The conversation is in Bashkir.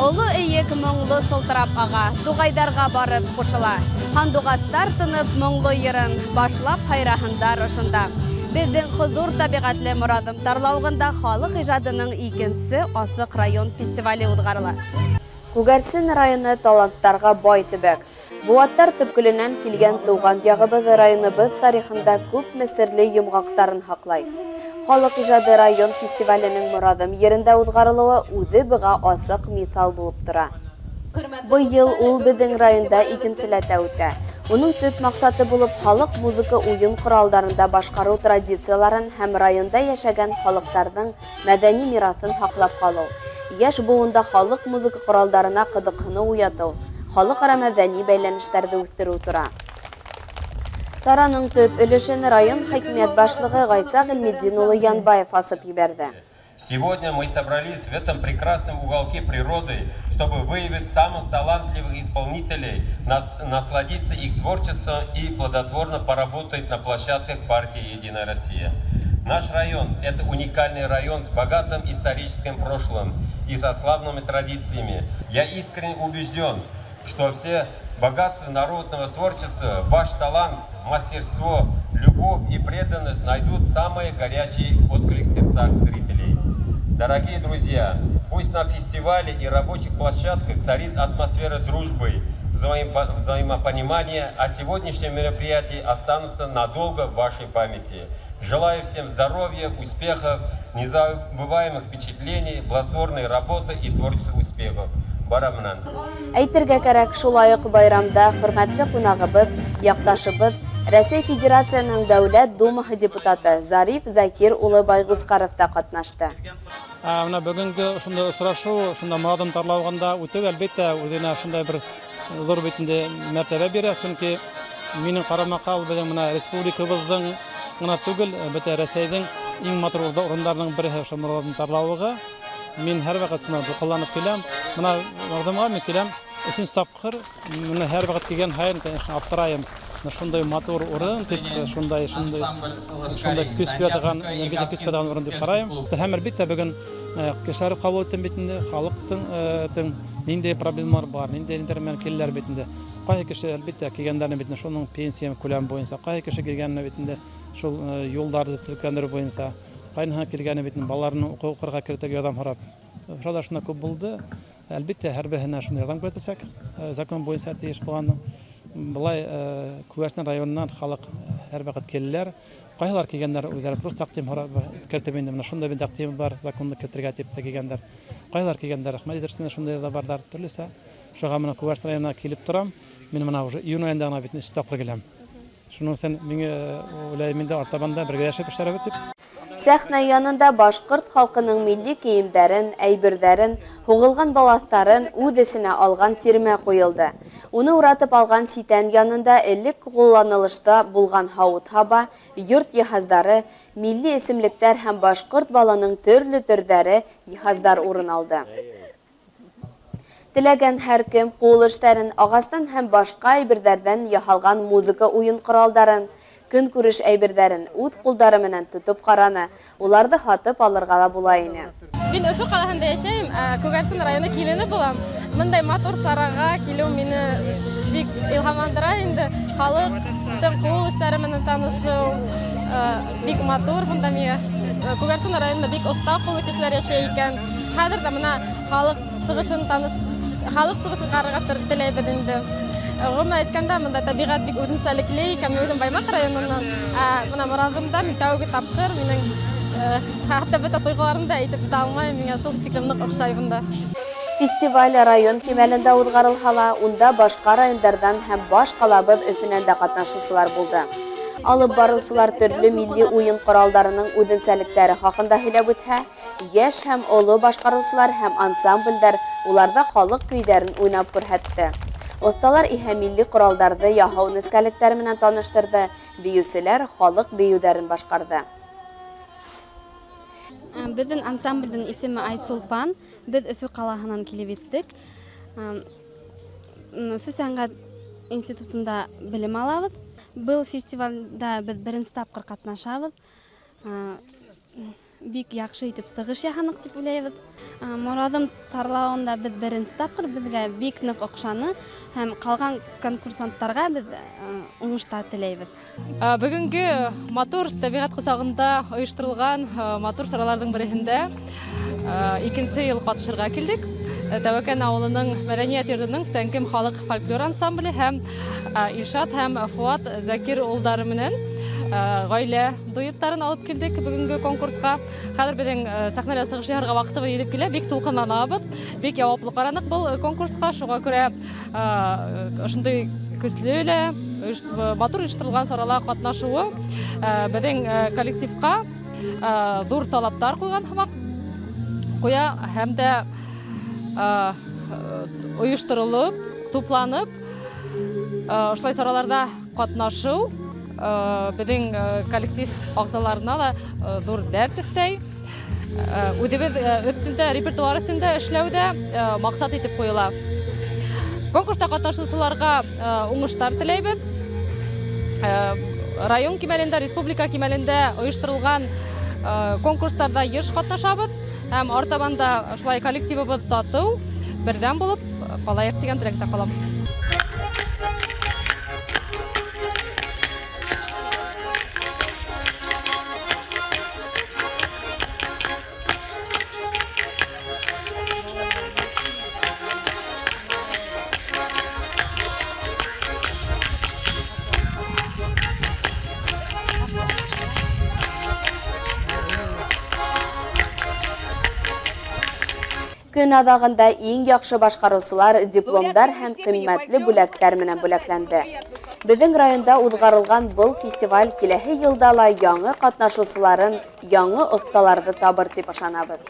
Оло Эйек моңло сылтырап аға, туғайҙарға барып ҡушыла. Һандуғастар тынып моңло йырын, башлап һайраһындар ошонда. Беҙҙең хозур тәбиғәтле Мораҙым тарлауығында халыҡ ижадының икенсе асыҡ район фестивале уҙғарыла. Күгәрсен районы таланттарға бай төбәк. Быуаттар төпкөлөнән килгән тыуған яғыбыҙ районыбыҙ тарихында күпме серле йомғаҡтарын һаҡлай. Халыҡ ижады район фестиваленең Мораҙым ерендә уҙғарылыуы үҙе быға асыҡ миҫал булып тора. Быйыл ул беҙҙең районда икенселәтә үтә. Уның төп маҡсаты булып халыҡ музыка уйын ҡоралдарында башҡарыу традицияларын һәм районда йәшәгән халыҡтарҙың мәҙәни мираҫын һаҡлап ҡалыу, йәш быуында халыҡ музыка ҡоралдарына ҡыҙыҡһыныу уятыу, халыҡ-ара мәҙәни бәйләнештәрҙе үҫтереү тора. Сараның төп өлөшөн район хакимиәт башлығы Ғайса Ғилметдин улы Янбаев асып ебәрҙе. Сегодня мы собрались в этом прекрасном уголке природы, чтобы выявить самых талантливых исполнителей, насладиться их творчеством и плодотворно поработать на площадках партии «Единая Россия». Наш район – это уникальный район с богатым историческим прошлым и со славными традициями. Я искренне убежден, что все богатства народного творчества, ваш талант, мастерство, любовь и преданность найдут самые горячие отклик в сердцах зрителей. Дорогие друзья, пусть на фестивале и рабочих площадках царит атмосфера дружбы, взаимопонимания, а сегодняшние мероприятия останутся надолго в вашей памяти. Желаю всем здоровья, успехов, незабываемых впечатлений, плодотворной работы и творческих успехов. Бары менән. Әйтергә кәрәк, шулай уҡ байрамда хөрмәтле ҡунағыбыҙ, яҡташыбыҙ, Рәсәй Федерацияһының Дәүләт Думаһы депутаты Зариф Закир улы Байғусҡаров та ҡатнашты. Мына бөгөнгө ошондай осрашыу, ошонда Мораҙым тарлауығында үтеү, әлбиттә, үҙенә шундай бер ҙур бит инде мәртәбә бирә, сөнки минең ҡарамаҡа ул беҙҙең мына республикабыҙҙың ғына түгел, бөтә Рәсәйҙең иң матур урындарының береһе ошо Мораҙым тарлауығы. Мин һәр ваҡыт мына дулҡынланып киләм. Мына Мораҙымға мин киләм өсөнсө тапҡыр. Мына һәр ваҡыт килгән һайын, конечно, аптырайым. Мына шундай матур урын тип, шундай көс бирә торған, энергетик көс бирә торған урын тип ҡарайым. Һәм әлбиттә бөгөн кешеләр ҡабул иттем бит инде, халыҡтың ниндәй проблемалар бар, ниндәй ниндәй менән киләләр бит инде. Ҡайһы кеше әлбиттә килгәндәренә бит инде шуның пенсия күләме буйынса, ҡайһы кеше килгәненә бит инде шул юлдарҙы төҙөкләндереү буйынса, ҡайныһы килгәне бит инде балаларын уҡырға керетергә ярҙам һорап. Шулар шунда күп булды. Әлбиттә, һәр береһенә шуны ярҙам күрһәтәсәк, закон буйынса тейеш булғаны. Былай Күгәрсен районынан халыҡ һәр ваҡыт киләләр. Ҡайһылар килгәндәр үҙҙәре просто тәҡдим һорап кертеп инде, мына шундай бер тәҡдим бар, законды кертергә тип тә килгәндәр. Ҡайһылар килгәндәр, рәхмәт әйтерсең, шундай ҙа барҙар төрлөсә. Шуға мына Күгәрсен районына килеп торам. Мин мына уже июнь айында ғына бит өс тапҡыр киләм. Шуның өсөн миңә уйлайым инде артабан да бергә йәшәп эшләрбеҙ тип. Сәхнә янында башҡорт халҡының милли кейемдәрен, әйберҙәрен, һуғылған балаҫтарын үҙ эсенә алған тирмә ҡуйылды. Уны уратып алған ситән янында элек ҡулланылышта булған һауыт-һаба, йорт йыһаздары, милли эсемлектәр һәм башҡорт балының төрлө төрҙәре йыһаздар урын алды. Теләгән һәр кем ҡул эштәрен, ағастан һәм башҡа әйберҙәрҙән яһалған музыка уйын ҡоралдарын, көнкүреш әйберҙәрен үҙ ҡулдары менән тотоп ҡараны, уларҙы һатып алырға ла була ине. Мин Өфө ҡалаһында йәшәйем, Күгәрсен районы килене булам. Бындай матур сараға килеү мине бик илһамландыра инде. Халыҡтың ҡул эштәре менән танышыу бик матур бында миңә. Күгәрсен районында бик оҫта ҡуллы кешеләр йәшәй икән. Хәҙер ҙә мына халыҡ сығышын таныш, халыҡ сығышын ҡарарға теләйбеҙ инде. Ғөмүмән әйткәндә, бында тәбиғәт бик үҙенсәлекле икән. Мин үҙем Баймаҡ районынан. Мына Мораҙымда мин тәүге тапҡыр, минең хатта бөтә тойғоларымды да әйтеп бөтә алмайым, миңә шул тиклем ныҡ оҡшай бында. Фестиваль район кимәлендә уҙғарылһа ла, унда башҡа райондарҙан һәм баш ҡалабыҙ Өфөнән дә ҡатнашыусылар булды. Алып барыусылар төрлө милли уйын ҡоралдарының үҙенсәлектәре хаҡында һөйләп үтһә, йәш һәм оло башҡарыусылар һәм ансамблдәр уларҙа халыҡ көйҙәрен уйнап күрһәтте. Оҫталар иһә милли ҡоралдарҙы яһау нескәлектәре менән таныштырҙы, бейеүселәр халыҡ бейеүҙәрен башҡарҙы. Беҙҙең ансамблдең исеме Айсулпан. Беҙ Өфө ҡалаһынан килеп еттек. Өфө сәнғәт институтында белем алабыҙ. Был фестивалдә беҙ беренсе тапҡыр ҡатнашабыҙ. Бик яҡшы итеп сығыш яһаныҡ тип уйлайбыҙ. Морадым тарлауында беҙ беренсе тапҡыр, беҙгә бик ныҡ оҡшаны һәм ҡалған конкурсанттарға беҙ уңыштар теләйбеҙ. Бөгөнгө матур тәбиғәт ҡосағында ойошторолған матур сараларҙың береһендә икенсе йыл ҡатнашырға килдек. Тәүәкән ауылының мәҙәниәт йортоноң Сәнкем халыҡ фольклор ансамбле һәм Илшат һәм Фуат Закир улдары менән ғаилә дуэттарын алып килдек бөгөнгө конкурсҡа. Хәҙер беҙҙең сәхнәлә сығыш яһарға ваҡытыбыҙ етеп килә, бик тулҡынланабыҙ, бик яуаплы ҡараныҡ был конкурсҡа, шуға күрә ошондай көслө лә матур ойошторолған сарала ҡатнашыуы беҙҙең коллективҡа ҙур талаптар ҡуйған һымаҡ ҡуя һәм дә ойошторолоп, тупланып ошолай сараларҙа ҡатнашыу беҙҙең коллектив ағзаларына ла ҙур дәрт өҫтәй. Үҙебеҙ өҫтөндә, репертуар өҫтөндә эшләү ҙә маҡсат итеп ҡуйыла. Конкурста ҡатнашыусыларға уңыштар теләйбеҙ. Район кимәлендә, республика кимәлендә ойошторолған конкурстарҙа йыш ҡатнашабыҙ һәм артабан да шулай коллективыбыҙ татыу, берҙәм булып ҡалайыҡ тигән теләктә ҡалам. Көн аҙағында иң яҡшы башҡарыусылар дипломдар һәм ҡиммәтле бүләктәр менән бүләкләнде. Беҙҙең районда уҙғарылған был фестиваль киләһе йылда ла яңы ҡатнашыусыларын, яңы оҫталарҙы табыр тип ышанабыҙ.